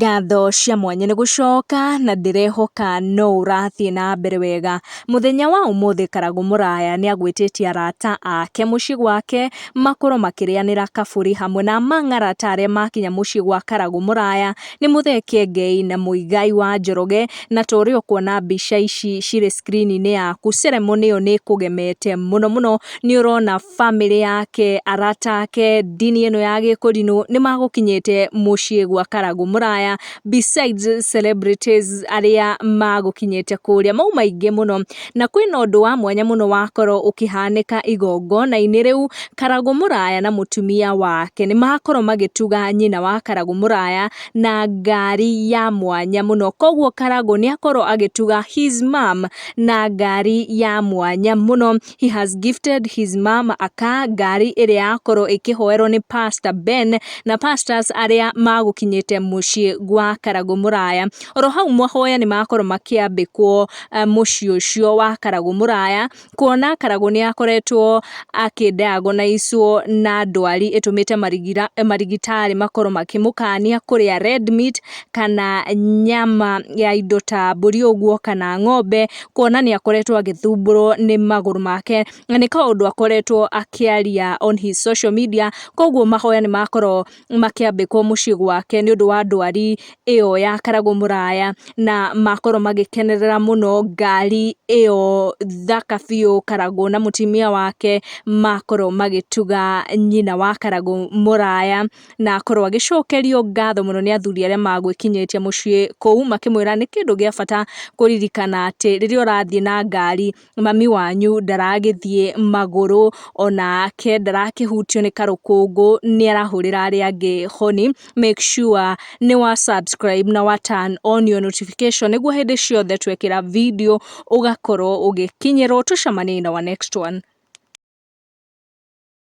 Ngatho cia mwanya nĩ gũcoka na ndĩrehoka no ũrathiĩ na mbere wega. Mũthenya wa ũmũthĩ Karagũ Mũraya nĩ agwĩtĩtie arata ake mũciĩ gwake makorwo makĩrĩanĩra kabũri hamwe na mang'arata arĩa makinya mũciĩ gwa Karagũ Mũraya nĩ Mũthee Kĩengei na Mũigai wa Njoroge. Na ta ũrĩa ũkuona mbica ici cirĩ screen-inĩ yaku, ceremony ĩyo nĩ ĩkũgemete mũno mũno. Nĩ ũrona famĩlĩ yake, arata ake, ndini ĩno ya gĩkũrinũ nĩ magũkinyĩte mũciĩ gwa Karagũ Mũraya, besides celebrities arĩa magũkinyĩte kũrĩa mau maingĩ mũno. Na kwĩna ũndũ wa mwanya mũno wakorwo ũkĩhanĩka igongona-inĩ rĩu. Karagũ Mũraya na mũtumia wake nĩ makorwo magĩtuga nyina wa Karagũ Mũraya na ngari ya mwanya mũno. Koguo Karagũ nĩ akorwo agĩtuga his mom na ngari ya mwanya mũno. He has gifted his mom aka ngari ĩrĩa yakorwo ĩkĩhoerwo nĩ Pastor Ben na pastors arĩa magũkinyĩte mũciĩ gwa Karagũ Mũraya. Oro hau mahoya nĩ makorwo makĩambĩkwo mũciĩ ũcio wa Karagũ Mũraya, kuona Karagũ nĩ akoretwo akĩ-diagnosed na ndwari ĩtũmĩte marigitari makorwo makĩmũkania kũrĩa red meat kana nyama ya indo ta mbũri ũguo kana ng'ombe, kuona nĩ akoretwo agĩthumbũrwo nĩ magũrũ make, na nĩ kaũndũ akoretwo akĩaria on his social media. Koguo mahoya nĩ makorwo makĩambĩkwo mũciĩ gwake nĩ ũndũ wa ndwari ĩyo ya Karagũ Mũraya, na makorwo magĩkenerera mũno ngari ĩyo thaka biũ. Karagũ na mũtumia wake makorwo magĩtuga nyina wa Karagũ Mũraya, na akorwo agĩcokerio ngatho mũno nĩ athuri arĩa magwĩkinyĩtie mũciĩ kũu, makĩmwĩra nĩ kĩndũ gĩa bata kũririkana atĩ rĩrĩa ũrathiĩ na ngari, mami wanyu ndaragĩthiĩ magũrũ, onake ndarakĩhutio nĩ karũkũngũ, nĩ arahũrĩra arĩa angĩ honi. Make sure nĩ wa subscribe na wa turn on your notification nĩguo hĩndĩ ciothe twekĩra video ũgakorwo ũgĩkinyĩrwo. Tũcemanie in our next one.